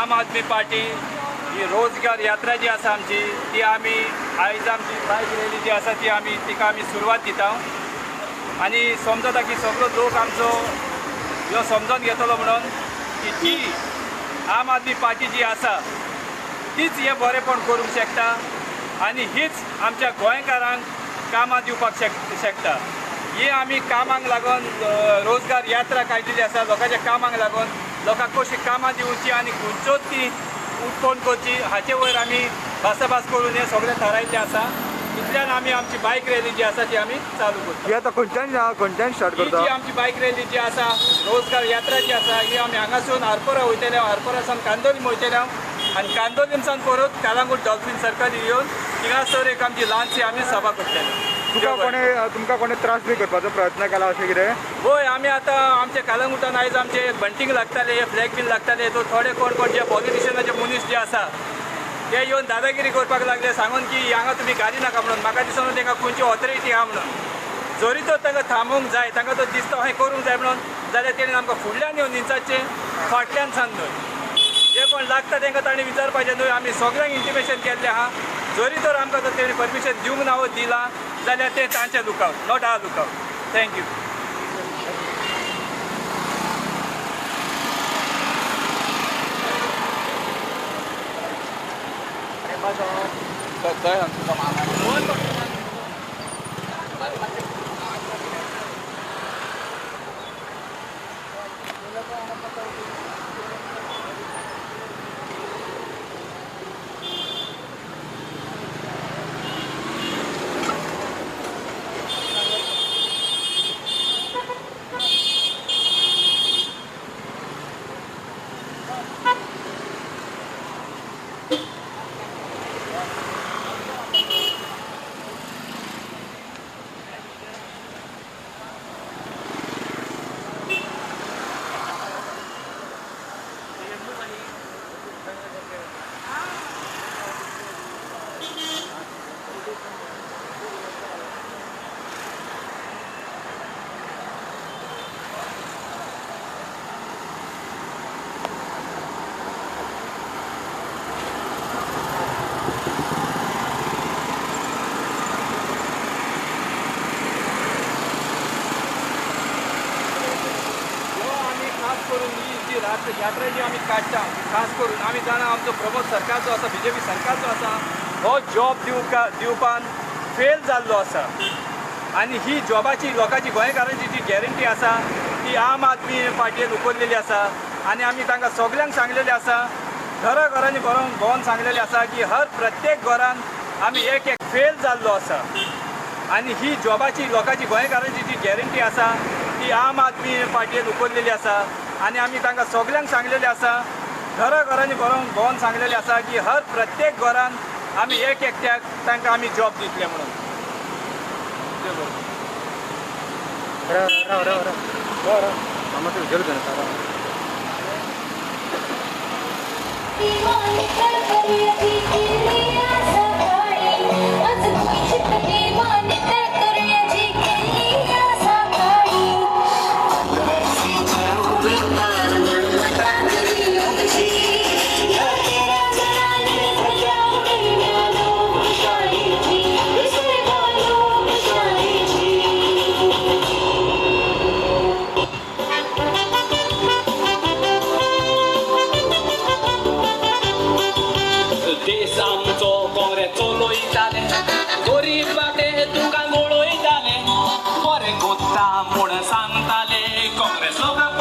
आम आदमी पार्टी ही रोजगार यात्रा जी आसा आमची ती आमी आयज आमची बायक रॅली जी आसा ती आमी तिका आमी सुरवात दिता आनी समजता की सगळो लोक आमचो ह्यो समजून घेतलो म्हणून की जी आम आदमी पार्टी जी आसा तीच हें बरेंपण करूंक शकता आनी हीच आमच्या गोंयकारांक कामां दिवपाक शकता. ही आमी कामांक लागून रोजगार यात्रा काडलेली आसा. लोकांच्या कामांक लागून लोकांक कशी कामां दिवची आनी खंयच्योच ती उत्पन्न करची हाचे वयर आमी भासाभास करून हें सगळें थारायल्लें आसा. इतल्यान आमी आमची बायक रॅली जी आसा ती आमी चालू करता. ही आतां खंयच्यान स्टार्ट करता? ही जी आमची बायक रॅली जी आसा, रोजगार यात्रा जी आसा, ही आमी हांगासून आरपोरा वयतले, आरपोरा सावन कांदोलीम वयतले आनी कांदोलीम सावन परत कालांगूट डॉल्फीन सर्कल येवन थिंगासर एक आमची ल्हानशी आमी सभा करतले. तुमकां कोणे त्रास बी करपाचो प्रयत्न केला अशें कितें? हय, आमी आतां आमच्या कालांगुटान आयज आमचे बंटींग लागताले, हे फ्लॅग बीन लागताले, तो थोडे कोण कोण जे पॉलिटिशियनाचे मनीस जे आसा ते येवन दादागिरी करपाक लागले, सांगून की हांगा तुमी घाली नाका म्हणून. म्हाका दिसना तांकां खंयची ऑथॉरिटी आहा म्हणून. जरी तर तांकां थांबोवंक जाय, तांकां तो दिसता हें करूंक जाय म्हणून, जाल्यार तेणें आमकां फुडल्यान येवन निचाचें, फाटल्यान सान न्हय. जे कोण लागता तांकां ताणें विचारपाचें न्हय. आमी सगळ्यांक इंटिमेशन केल्लें आहा. जरी तर आमकां जर तेणें परमिशन दिवंक ना वो दिलां जाल्यार तें तांचें lookout, not our lookout. Thank you. यात्रा जी आमी काडटा खास करून आमी जाणा आमचो प्रमोद सरकार जो आसा, बीजेपी सरकार जो आसा, हो जॉब दिवपान फेल जाल्लो आसा आनी ही जॉबाची लोकांची गोंयकारांची जी गॅरंटी आसा ती आम आदमी पार्टयेन उखल्लेली आसा आनी आमी तांकां सगल्यांक सांगलेलें आसा, घरा घरांनी भोंवन सांगलेलें आसा की हर प्रत्येक घरान आमी एक एक फेल जाल्लो आसा आनी ही जॉबाची लोकांची गोंयकारांची जी गॅरंटी आसा ती आम आदमी पार्टयेन उखल्लेली आसा आनी आमी तांकां सगल्यांक सांगलेलें आसा, घरा घरांनी भोंवन सांगलेलें आसा की हर प्रत्येक घरान आमी एक एकट्याक तांकां आमी जॉब दितले म्हणून. गरीब बाटे तुका गोळयताले, बरें कोत्ता म्हूण सांगताले, काँग्रेस लोकांक